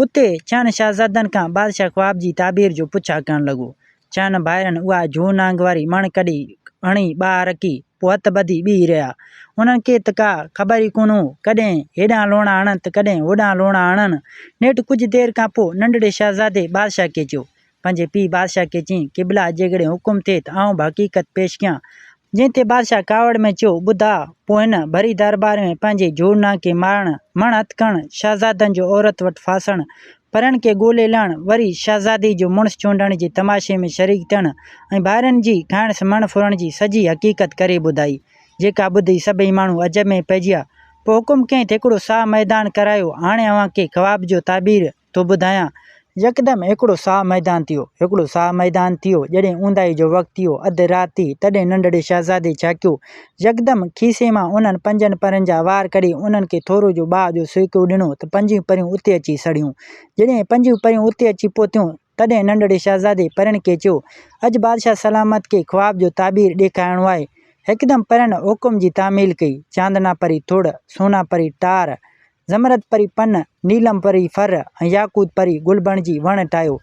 اتي ڇهن شهزادن کان بادشاهه خواب جي تعبير جو پڇا ڪرڻ لڳو. ڇهن ڀائرن اها جوء نانگ واري مڻ ڪڍي هڻي ٻاهر رکي، پوء هٿ ٻڌي بيهي رهيا. انهن کي ته ڪا خبر ئي ڪونه هو. ڪڏهن هيڏانهن لوڻا هڻن ته ڪڏهن هوڏانهن لوڻا هڻن. نيٺ ڪجهه دير کان پوء ننڍڙي شهزادي بادشاهه کي چيو. پنهنجي پيء بادشاهه کي چيائين، قبلا جيڪڏهن حڪم ٿئي ته آئون به حقيقت پيش ڪيان. جنهن تي بادشاهه ڪاوڙ ۾ چيو، ٻڌاء! پوء هن ڀري درٻار ۾ پنهنجي جوڙ نانگ کي مارڻ، مڻ هٿ ڪرڻ، شهزادن جو عورت وٽ ڦاسڻ، پرين کي ڳولي لهڻ، وري شهزادي جو مڙس چونڊڻ جي تماشي ۾ شريڪ ٿيڻ ۽ ڀائرن جي کائڻس مڻ ڦرڻ جي سڄي حقيقت ڪري ٻڌائي، جيڪا ٻڌي سڀئي ماڻهو عجب ۾ پئجي ويا. پوء حڪم ڪيائين ته هڪڙو ساهه ميدان ڪرايو، هاڻي اوهان کي خواب جو تعبير ٿو ٻڌايان. يڪدم هڪڙو ساهه ميدان ٿيو. هڪڙو ساهه ميدان ٿيو. جڏهن اونداهي جو وقت ٿيو، اڌ رات ٿي، تڏهن ننڍڙي شهزادي ڇاڪيو. يڪدم کيسي مان انهن پنجن پرين جا وار ڪڍي انهن کي ٿورو جو باهه جو سيڪو ڏنو ته پنجيون پريون اتي اچي سڙيون. جڏهن پنجيون پريون اتي اچي پهتيون، تڏهن ننڍڙي شهزادي پرين کي چيو، اڄ بادشاهه سلامت کي خواب جو تعبير ڏيکارڻو آهي. هڪدم پرين حڪم جي تعميل ڪئي. چاندنا پري ٿڙ، سونا پري ٽار، زمرد پري پن، نيلم پري ڦر ۽ ياقوت پري گل بڻجي وڻ ٺاهيو،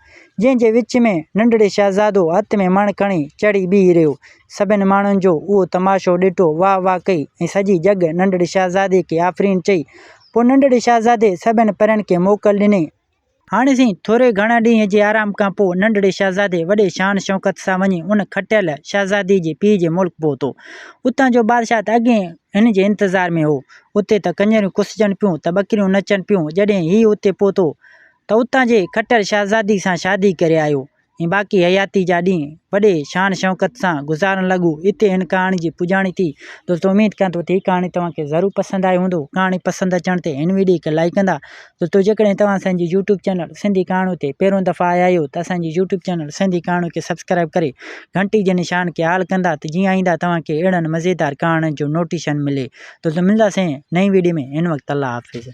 جنهن جي وچ ۾ ننڍڙي شهزادو هٿ ۾ مڻ کڻي چڙهي بيهي رهيو. سڀن ماڻهن جو اهو تماشو ڏٺو، واهه واهه ڪئي ۽ سڄي جڳ ننڍڙي شهزادي کي آفرين چئي. پوء ننڍڙي شهزادي سڀن پرين کي موڪل ڏني. هاڻي سائين ٿوري گهڻا ڏينهن جي آرام کان پوء ننڍڙي شهزادي وڏي شان شوڪت سان وڃي ان کٽيل شهزادي جي پيء جي ملڪ پهتو. اتان جو بادشاهه ته اڳئين هن جي انتظار ۾ هو. اتي ته ڪڃريون ڪسجن پيون ته ٻڪريون نچن پيون. جڏهن هي اتي پهتو ته اتان جي کٽيل شهزادي سان شادي ڪري آيو. ۽ باقي حياتي جا ڏينهن وڏي شان شوڪت سان گذارڻ لڳو. اتي هن ڪهاڻي جي پڄاڻي ٿي. دوستو اميد ڪيان ٿو ته هي ڪهاڻي توهان کي ضرور پسند آئي هوندو. ڪهاڻي پسند اچڻ تي هن ويڊيو کي لائيڪ ڪندا. دوستو جيڪڏهن توهان اسان جي يوٽيوب چينل سنڌي ڪهاڻيون تي پهريون دفعا آيا آهيو ته اسان جي يوٽيوب چينل سنڌي ڪهاڻيون کي سبسڪرائب ڪري گهنٽي جي نشان کي آل ڪندا ته جيئن آئينده توهان کي اهڙن مزيدار ڪهاڻين جو نوٽيشن ملي. دوستو ملنداسين نئين ويڊيو ۾ هن وقت الله حافظ.